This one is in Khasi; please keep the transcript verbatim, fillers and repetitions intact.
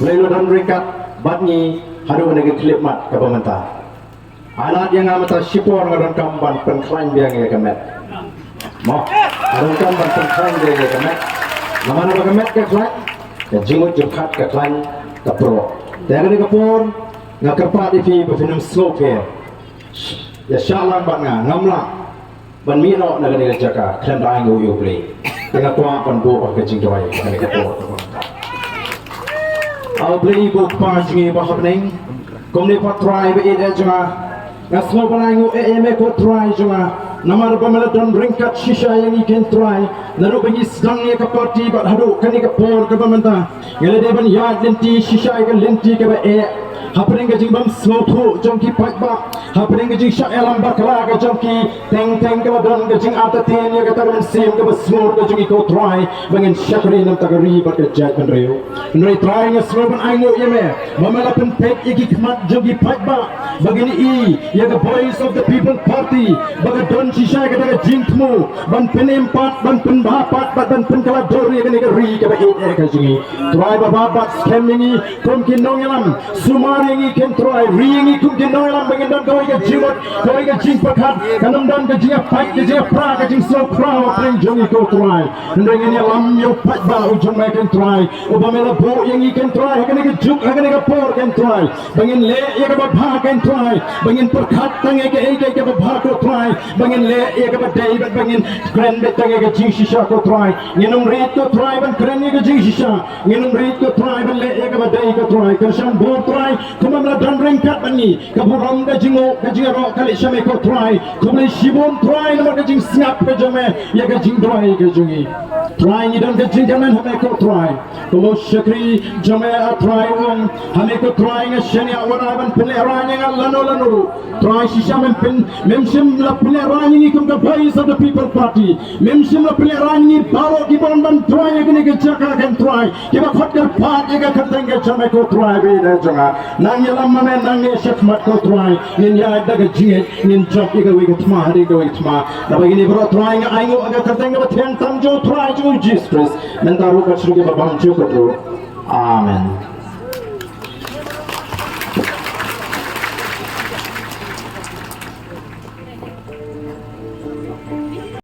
Blei la don ryngkat bad ngi haduh kane ka khyllipmat kaba mynta. Ai lad ïa nga mynta shipor nga donkam ban pynkhlaiñ biang ïa ka met. Mo, nga donkam ban pynkhlaiñ biang ïa ka met. Namar ba ka met ka khlaiñ, ka jingmut jingpyrkhat ka khlaiñ, ka pyrshah. Te kane ka por nga kyrpad ïa phi ba phin ym sngewpher. Ïa shah lang bad nga, ngam lah ban mih noh na kane ka jaka khlem da ainguh ïa U Blei. Te nga kwah ban buh ka jingduwai ha kane ka por. A U Blei, U Kpa jong ngi ba ha bneng, kumne pat Trai ba ïeit jong nga, nga sngew ban ainguh ïa me ko Trai jong nga. Namar ba me la don ryngkat shisha ïa ngi ken Trai, naduh ba ngi sdang ïa ka party bad haduh kane ka por kaba mynta. Ngi la dei ban ïaid lynti shisha ïa ka lynti kaba eh hapdeng ka jingbym sngewthuh jong ki paidbah, hapdeng ka jingshah ïalam bakla ka jong ki. Teng teng ka la don ka jingartatien ïa kata ka mynsiem kaba sngur ka jong ngi ko Trai, ba ngin shakri na ka bynta ka ri bad ka jaitbynriew. Hynrei Trai, nga sngew ban ainguh ïa me ba me la pynpeit ïa ki khmat jong ki paidbah, ba ngin ïohi ïa ka Voice of the People Party ba ka don shisha ïa kata ka jingthmu ban pynim pat, ban pynbha pat bad ban pynkylla dur ïa kane ka ri kaba ïeit ka jong ngi. Trai, ba bad skhem ïa ngi kum ki nongïalam, sumar ïa ngi ken Trai, ri ïa ngi kum ki nongïalam ba ngin don kawei ka jingmut, kawei ka jingpyrkhat. Kan ym don ka jingïapait, ka jingïapra, ka jingsngewkhraw hapdeng jong ngi ko Trai. Hynrei ngin ïalam ïa u paidbah u jong me ken Trai, uba me la buh ïa ngi ken Trai ha kane ka juk, ha kane ka por ken Trai, ba ngin leh ïa kaba bha ken Trai, ba ngin pyrkhat tang ïa kaei kaei kaba bha ko Trai, ba ngin leh ïa kaba dei bad ba ngin kren beit tang ïa ka jingshisha ko Trai. Ngin ym rit ko Trai ban kren ïa ka jingshisha, ngin ym rit ko Trai ban leh ïa kaba dei ko Trai. Kyrshan bor Trai, kumba me la don ryngkat bad ngi, ka burom, ka jingnguh, ka jingïaroh ka leit sha me ko Trai. Khublei shibun Trai namar ka jingsngap ka jong me ïa ka jingduwai ka jong ngi. Trai, ngi don ka jingkmen ha me ko Trai. Kumba u shakri jong me A Trai u ong ha me ko Trai, nga shaniah wanrah ban pynlehraiñ ïa nga lano lano ruh. Trai, shisha mem pyn, mem shym la pynlehraiñ ïa ngi kum ka Voice of the People Party. Mem shym la pynlehraiñ ïa ngi baroh kiba wan ban duwai ïa kane ka jaka ken Trai, kiba khot kyrpad ïa ka kyrteng ka jong me ko Trai ba ïeit jong nga. Nang ïalam ma me, nang ïa shakhmat ko Trai. Ngin ïaid da ka jingngeit, ngin jop ïa kawei ka thma hadien kawei ka thma. Naba ïa kine baroh Trai nga ainguh ha ka kyrteng kaba thiang tam jong u Trai jong ngi u Jisu Khrist. Mynta ruh bad sha kiba bym ju kut ruh. Amen.